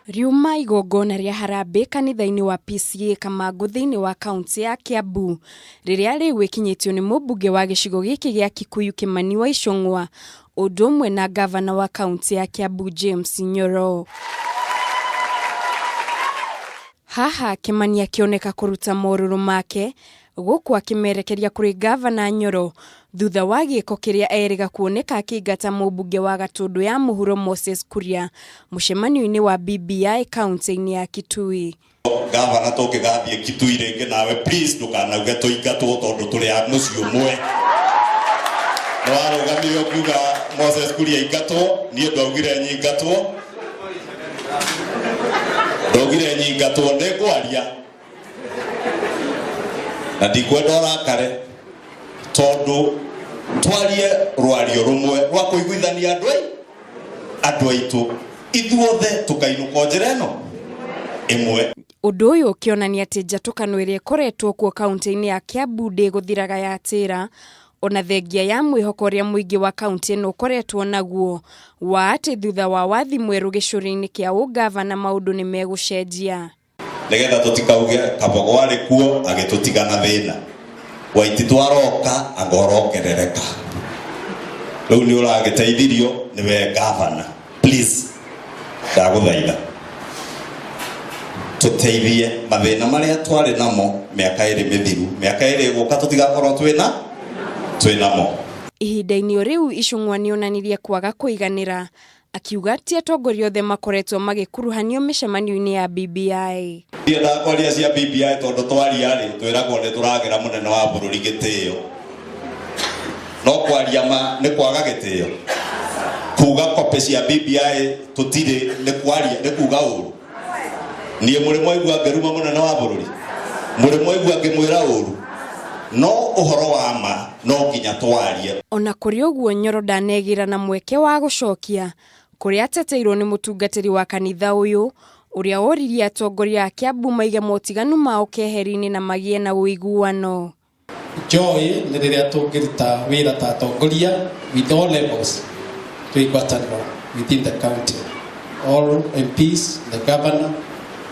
Riuma igongona rĩa harambĩ kanitha-inĩ wa PCEA Kamangũ thĩinĩ wa kaunti ya Kiambu rĩrĩa rĩu ĩkinyĩtio nĩ mũmbunge wa gĩcigo gĩkĩ gĩa Kikuyu Kimani wa Ichung'wa ũndũ ũmwe na ngavana wa kaunti ya Kiambu James Nyoro. Haha Kimani akĩoneka kũruta morũrũ make gũkũ akĩmerekeria kũrĩ ngavana Nyoro thutha wa gĩko kĩrĩa erĩga kuoneka akĩingata mũmbunge wa Gatũndũ ya mũhuro Moses Kuria mũcemanio-inĩ wa BBI kaunti-inĩ ya Kitui. Gavana tũngĩgathiĩ Kitui rĩngĩ nawe, please, ndũkanauge tũingatwo tondũ tũrĩ a mũciĩ ũmwe. Nĩ warũgamire ũkiuga Moses Kuria aingatwo, niĩ ndaugire nyingatwo, ndaugire nyingatwo, nĩ ngwaria na ndikwenda ũrakare tondũ twarie rwario rũmwe rwa kũiguithania andũ aitũ ithuothe tũkainũka njĩra ĩno ĩmwe. Ũndũ ũyũ ũkĩonania atĩ njatũkano ĩrĩa ĩkoretwo kuo kaunti-inĩ ya Kiambu ndĩgũthiraga yatĩra ona thengia ya mwĩhoko ũrĩa mũingĩ wa kaunti ĩno ũkoretwo naguo wa atĩ thutha wa wathi mwerũ gĩcũrĩ-inĩ kĩa ũngavana maũndũ nĩ megũcenjia. Nigetha tutikauge Kabogo arĩ kuo agĩtũtiga na thĩna Waititu aroka anga ũrongerereka. Rĩu nĩ ũragĩteithirio nĩwe gavana, please, ndagũthaitha tũteithie mathĩna marĩa twarĩ namo mĩaka 2 mĩthiru, mĩaka 2 ĩgũka tũtigakorwo twĩnamo. Ihinda-inĩ o rĩu Ichung'wa nĩonanirie kwaga kũiganĩra akiuga ti atongoria othe makoretwo magĩkuruhanio mĩcemanio-inĩ ya BBI. Ndiendaga kwaria cia BBI tondũ twaria rĩ twĩragwo nĩ tũragĩra mũnene wa bũrũri gĩtĩo, no kwaria ma nĩ kwaga gĩtĩo kuga copy cia BBI tũtirĩ nĩ kwaria nĩ kuga ũru. Niĩ mũrĩ mwaigua ngĩruma mũnene wa bũrũri, mũrĩ mwaigua ngĩmwĩra ũru, no ũhoro wa ma no nginya twarie. Ona kũrĩ ũguo Nyoro ndanegĩra na mweke wa gũcokia kũrĩa ateteirwo nĩ mũtungatĩri wa kanitha ũyũ ũrĩa oririe atongoria a Kiambu maige motiganu mao keheri-inĩ na magĩe na ũiguano. Joy nĩ rĩrĩa tũngĩruta wĩra ta atongoria with all levels twĩ ngwatanĩro within the county, all MPs, the governor,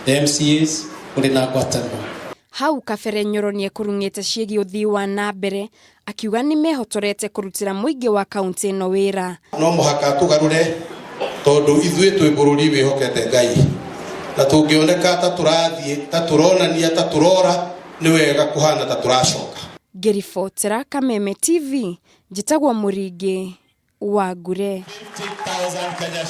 the MCAs, kũrĩ na ngwatanĩro. Hau kabere Nyoro nĩekũrung'ĩte ciĩgiĩ ũthii wa na mbere akiuga nĩmehotorete kũrutĩra mũingĩ wa kaunti ĩno wĩra. No mũhaka tũgarũre tondũ ithuĩ twĩ bũrũri wĩhokete Ngai na tũngĩoneka ta tũrathiĩ ta tũronania ta tũrora nĩ wega kũhana ta tũracoka. Ngĩribotera Kameme TV njĩtagwo Mũringĩ wa Ngure. 50,000 Kenya.